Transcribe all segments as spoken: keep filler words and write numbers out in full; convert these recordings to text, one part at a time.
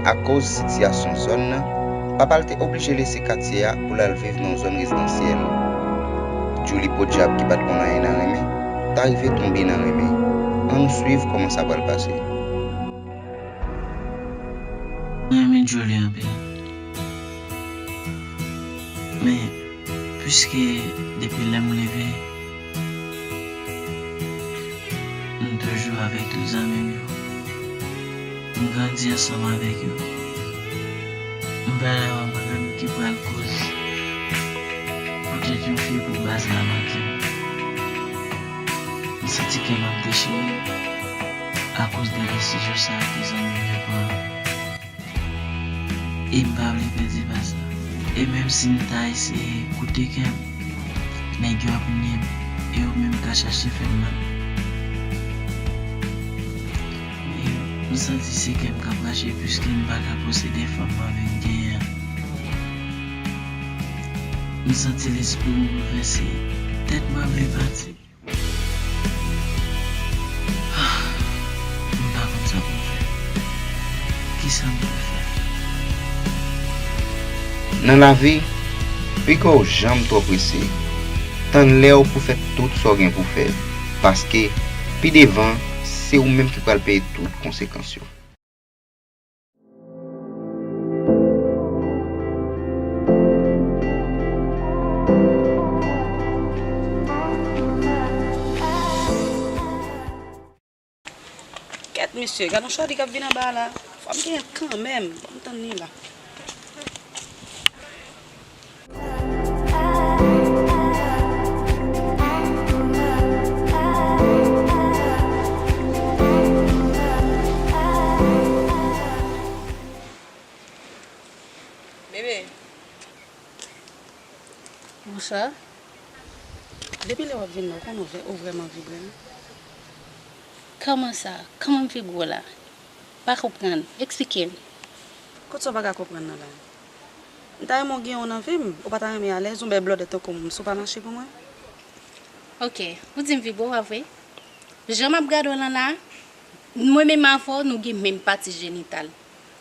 Akoz sitiyasyon zòn nan, papa l te oblije lese katye a pou l al viv nan yon zòn rezidansyèl. Julie, podyab ki pa t konn anyen nan renmen, ta rive tonbe nan renmen. Ann swiv kòman sa pral pase. Mwen renmen Julie anpil. Men, piske depi lè m leve, m toujou avèk tout zanmi m yo. M grandi ansanm avèk yo. M pa dakò mwen menm ki pral koz poutèt yon fi pou baz la manke m. M santi kè m ap dechire akoz de desizyon sa a ke zanmi m yo pran. E m pa vle pèdi baz la. E menm si m ta eseye koute kè m, nèg yo ap nye m, e yo menm ka chache fè m mal. E m santi se kè m k ap rache piske m pa ka posede fanm m anvi m genyen an. M santi lespri m boulvèse, tèt m ap vle pati. M pa konn sa pou m fè. Kisa m dwe fè? Nan lavi, piga w janm twò prese. Tann lè w pou fè tout sa w gen pou fè. Paske, pi devan, se ou menm ki pral peye tout konsekans yo. Kèt mesye, gad yon chòdi k ap vin anba a la. Fò m genyen l kanmenm. Ban m tann li la. Bebe. Monchè, depi lè w ap vin la, ou konnen ou vre-, ou vrèman vibre, non? Kòman sa? Kòman m vibre w la? Pa konprann. Eksplike m. Kot sa w pa ka konprann nan la? M ta renmen w gen yon nan vi m. Ou pa ta renmen alèz, yon bèl blòdèt tankou m, si w pa mache pou mwen? Ok, ou di m vibre w pa vre? Jan m ap gade w lan la, mwen menm avè w, nou gen menm pati jenital.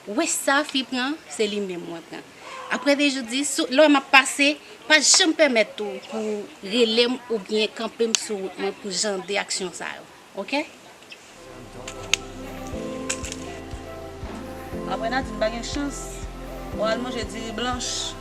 Wè sa fi pran, se li menm mwen pran. Apre de jou di, sou, lè m ap pase, pa janm pèmèt ou pou rele m oubyen kanpe m sou wout mwen pou jan de aksyon sa yo. Ok? Apre Nadine pa gen chans, w al manje diri blanch.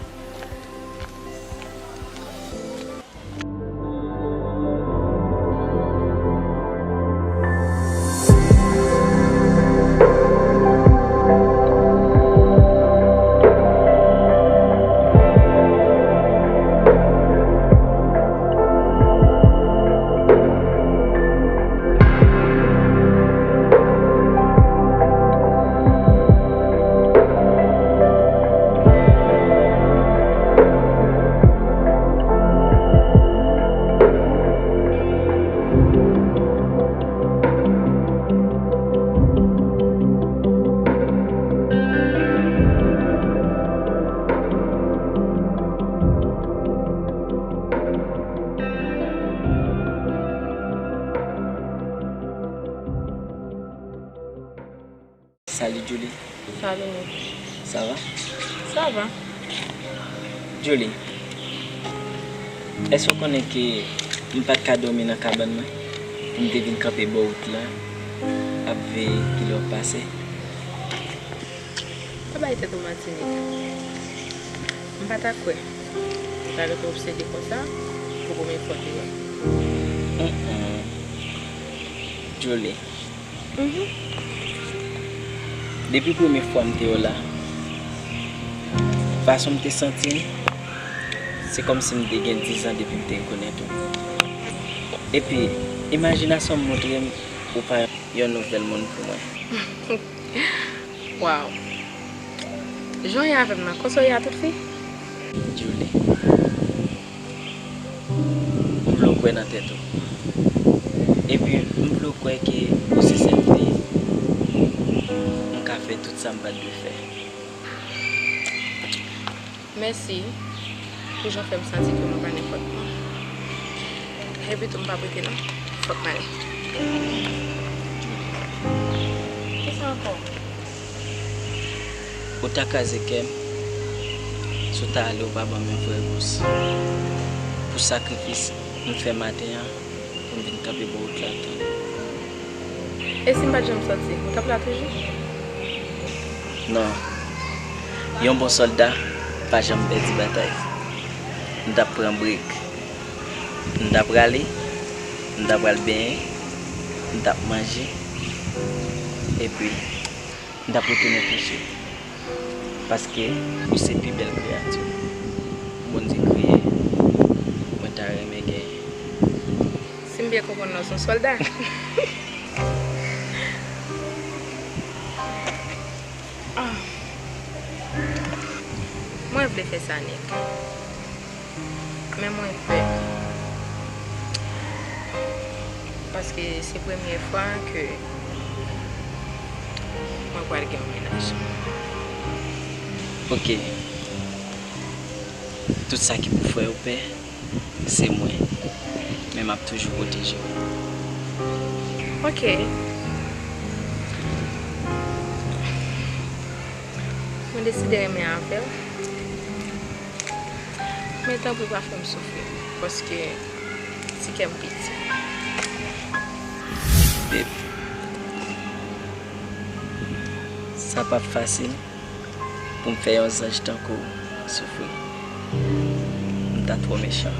Salut Julie. Salut Nick. Ça va? Ça va. Julie, èske w konnen ke m pa t ka dòmi nan kabann mwen pou m te vin kanpe bò wout la ap veye kilè w ap pase? Pa bay tèt ou manti, Nick. M pa ta kwè. M ta rete obsede konsa pou premye fwa w te wè m. Mm, mm. Julie. Mhm. Depi premye fwa m te wè w la, fason m te santi m, se kòmsi m te gen diz an depi m te rekonèt ou. Epi, imajinasyon m montre m ou pa yon nouvèl moun pou mwen. Waw. Jan w ye avè m nan, konsa w ye a tout fi? Julie, m vle w kwè nan tèt ou. Epi, m vle w kwè ke ou se sèl fi m ka fè tout sa m pa t dwe fè. Mèsi pou jan w fè m santi ke mwen pa nenpòt moun. Epi tou, m p ap rete non. Fòk m ale. Kisa ankò? Ou ta kraze kè m si w ta ale, ou pa ban m yon vrè rewons pou sakrifis m fè maten an pou m vin kanpe bò wout la tann ou. E si m pa t janm sòti, ou t ap la toujou? Non. Yon bon sòlda pa janm pèdi batay. M t ap pran brek. M t ap rale, m t ap al benyen, m t ap manje, epi m t ap retounen kouche. Paske ou se pi bèl kreyati Bondye kreye, mwen ta renmen genyen. Si m byen konprann la, w se yon sòlda. Ah. Mwen vle fè sa nèt. Men mwen pè. Paske se premye fwa ke mwen pral gen yon mennaj. Ok. Tout sa ki pou fè w pè, se mwen. Men m ap toujou pwoteje w. Ok. Mwen deside renmen avè w. Men tanpri pa fè m soufri, paske ti kè m piti. Babe, sa p ap fasil pou m fè yon zanj tankou w soufri. M ta twò mechan.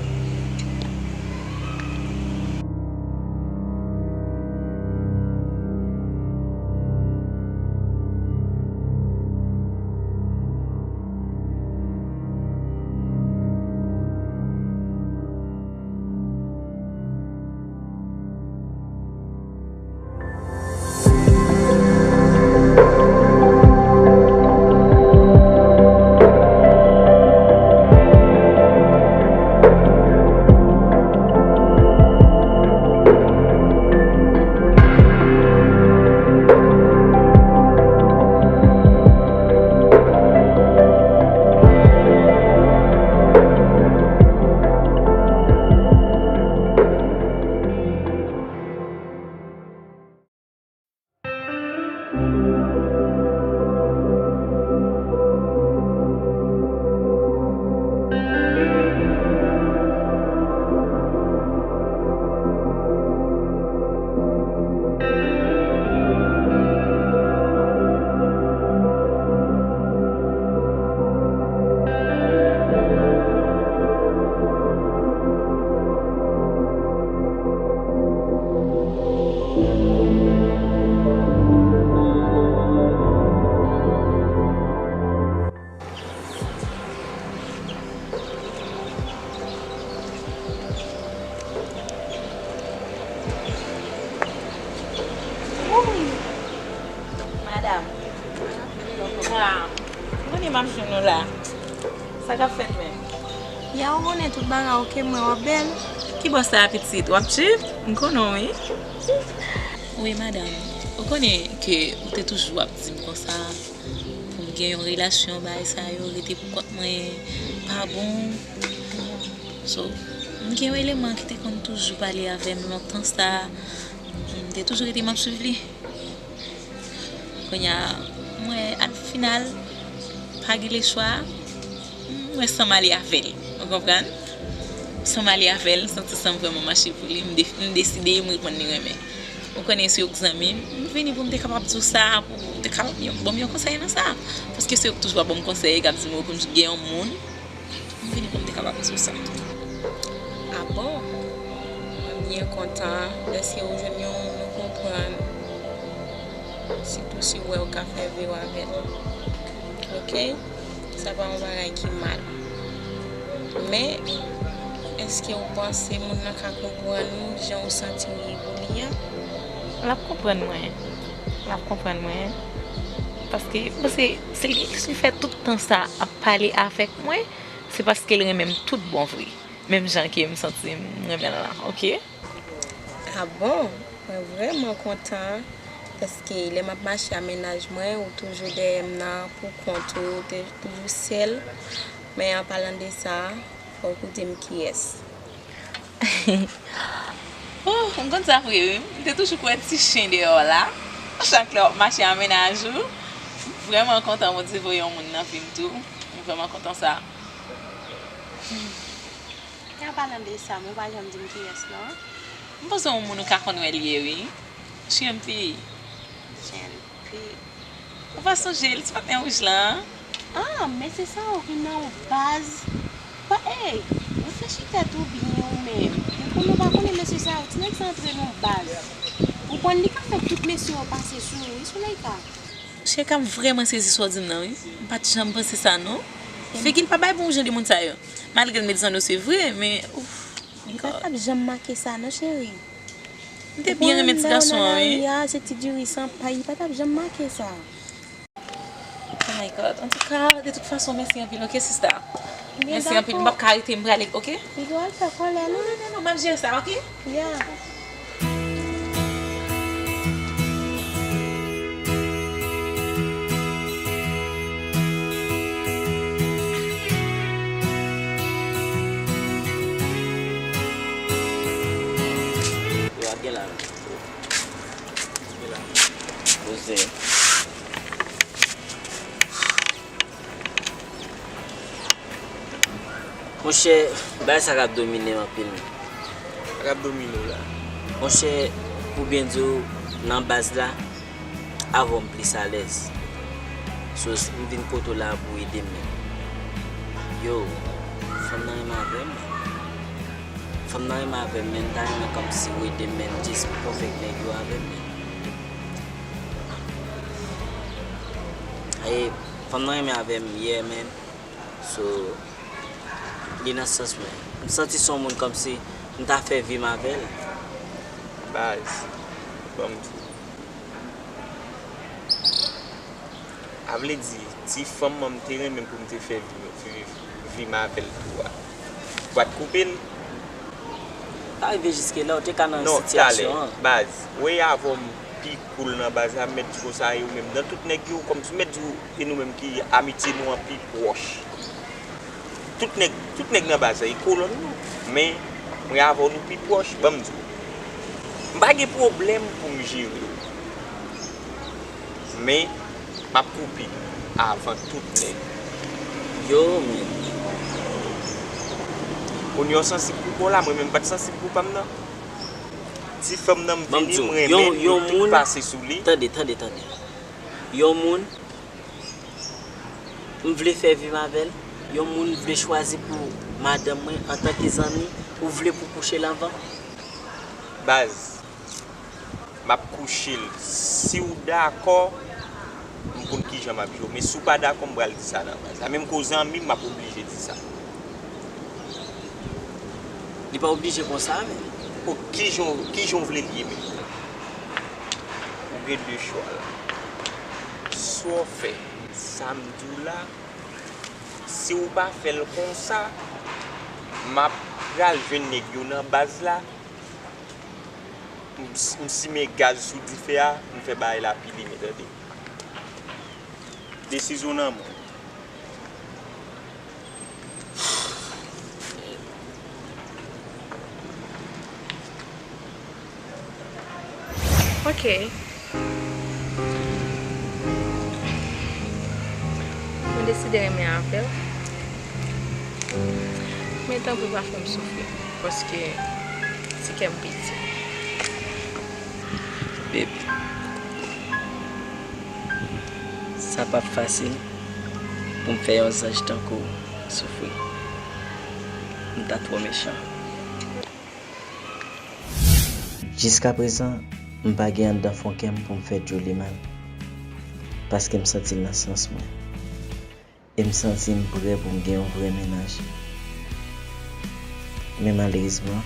Madanm. Ah, m konnen m ap jwenn ou la. Sa k ap fèt menm? Ya, ou konnen tout bagay, ok, mwen, w ap bèl. Ki bò sa, pitit? W ap tchip? M konnen w, wi. Wi, madanm. Ou konnen ke ou te toujou ap di m konsa, pou m gen yon relasyon, bagay sa yo, rete pou kont mwen, pa bon. So, m gen yon eleman ki te konn toujou pale avè m lontan sa. M te toujou rete m ap swiv li. Kounye a, m wè al final, pa gen lechwa, m wè san m ale avè l. Ou konprann? San m ale avè l, m santi san m vrèman mache pou li, m de-, m deside m reponn li renmen. Ou konnen se ou k zanmi m, m vini pou m te kapab di w sa, pou w te kapab yon, ban m yon konsèy nan sa. Paske se ou k toujou ap ban m konsèy, k ap di m, "Ou konn gen yon moun." M vini pou m te kapab di w sa. Ah bon? Mwen byen kontan dèske ou jwenn yon moun ou konprann. Sitou si w wè ou ka fè vi w avè l. Ok? Sa pa yon bagay ki mal. Men, èske ou panse moun nan ka konprann ou jan ou santi w ye pou li a? L ap konprann mwen. L ap konprann mwen. Paske, paske se li ki fè tout tan sa ap pale avèk mwen, se paske l renmen m tout bon vre. Menm jan ke m santi m renmen l lan, ok? Ah bon? Mwen vrèman kontan, paske lè m ap mache a mennaj mwen, ou toujou dèyè m nan pou kont ou, ou te toujou sèl. Men an palan de sa, fò w koute m kiyès. Oh, m konn sa vre, wi. M te toujou kwè ti chen dèyè w la. Chak lè w ap mache a mennaj ou, m Vrèman kontan Bondye voye yon moun nan vi m tou. M vrèman kontan sa. An palan de sa, men ou pa janm di m kiyès non. M panse yon moun ou ka konn wè l ye wi. G M P. G M P. Ou pa sonje l, ti patnè wouj la? Ah, men se sa ou vin nan yon baz. Pa, ey, reflechi tèt ou byen ou menm. Ou konnen ou pa konnen mesye sa yo, ti nèg sa antre nan yon baz. Ou konn li ka fè tout mesye yo pase sou ou, wi, Souleyka. Souleyka, m vrèman sezi sa w di m nan, wi. M pa t janm panse sa, non. Figi l pa bay bon jan de moun sa yo. Malgre l met zanno, se vre, men, ouf. Li pa t ap janm make sa, non, cheri. M te byen renmen ti gason an, wi. Lè w nan lari a, se ti diri san pay, li pa t ap janm make sa. Oh my God. Antouka, de tout fason, mèsi anpil, oke, sista? Mèsi anpil. M p ap ka rete, m prale, oke? Piga w al fè kòlè, non? Non, non, non, non, m ap jere sa, oke? Yeah. Yo, ap gen la. Gen la. Poze. Monchè, bagay sa k ap domine m anpil. Sa k ap domine w la? Monchè, pou byen di w, nan baz la, avè w m plis alèz. So, m vin kote w la pou w ede m, men. Yo, fanm nan renmen avè m. Fanm nan renmen avè m, men m ta renmen kòmsi w ede m, men, jis pou konvenk nèg yo avè m, men. Aye, fanm nan renmen avè m, yeah, men. So, li nan sans mwen. M santi se yon moun kòmsi m ta fè vi m avè l. Baz, ban m di w. A vle di, ti fanm nan m te renmen pou m te fè vi m, vi, vi m avè l tou a. Ou pa t koupe l? Pa rive jiske la, ou te ka nan sitiyasyon an. Baz, ou wè avè w m pi cool nan baz la, m mèt di konsa, e ou menm, nan tout nèg yo, kòmsi m mèt di w, e nou menm ki amitye nou an pi pwòch. Tout nèg, tout nèg nan baz la, e kolòn nou. Men, mwen avè w nou pi pwòch, ban m di w. M pa gen pwoblèm pou m jere w. Men, m ap koupe avan tout nèg. Yo, men. Kounye a w sansib pou pa w la, mwen menm m pa t sansib pou pa m nan. Ti fanm nan m vini, m renmen l, nou tout pase sou li. Tande, tande, tande. Yon moun, m vle fè vi m avè l. Yon moun m vle chwazi pou madanm mwen antanke zanmi, ou vle pou kouche l anvan? Baz, m ap kouche l. Si w dakò, m konn kijan m ap jwe w. Men si w pa dakò, m pral di sa nan baz la. Menm ke w zanmi m, m ap oblije di sa. Li pa oblije konsa, men. O, kijan, kijan w vle l ye, men? Ou gen de chwa la. Swa w fè sa m di w la, si w pa fè l konsa, m ap pral jwenn nèg yo nan baz la, m, m simen gaz sou dife a, m fè bagay la pi lime, tande. Desizyon w nan men w. Ok. Mwen deside renmen avè w. Men tanpri pa fè m soufri, paske ti kè m piti. Babe, sa p ap fasil pou m fè yon zanj tankou w soufri. M ta twò mechan. Jiskaprezan, m pa gen anndan fon kè m pou m fè Djouly mal, paske m santi l nan sans mwen. E m santi m prè pou m gen yon vrè mennaj. Men malerezman,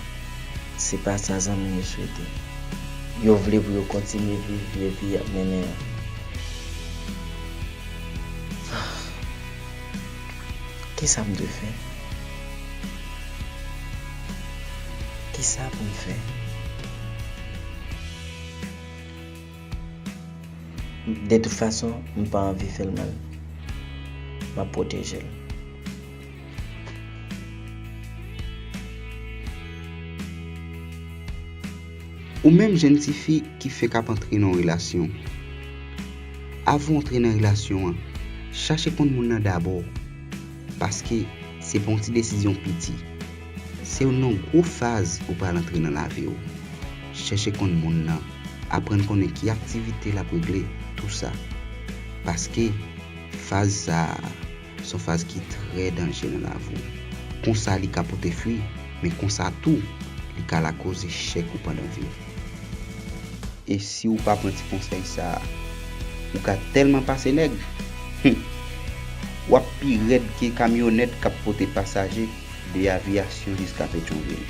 se pa sa zanmi yo swete. Yo vle pou yo kontinye viv vye vi y ap mennen an. Kisa m dwe fè? Kisa pou m fè? De tout fason, m pa anvi fè l mal. M ap pwoteje l. Ou menm jèn tifi ki fenk ap antre nan yon relasyon, Avan w antre nan relasyon an, chache konn moun nan dabò, paske se pa yon ti desizyon piti. Se youn nan gwo faz ou pral antre nan lavi w. Chèche konn moun nan, aprann konnen ki aktivite l ap regle, tou sa. Paske faz sa a se yon faz ki trè danje nan lavi w. Konsa li ka pote fwi, men konsa tou, li ka lakoz echèk ou pandan vi w. E si w pa pran ti konsèy sa a, ou ka tèlman pase nèg, w ap pi rèd ke kamyonèt k ap pote pasaje de Aviyasyon jiska Petyonvil.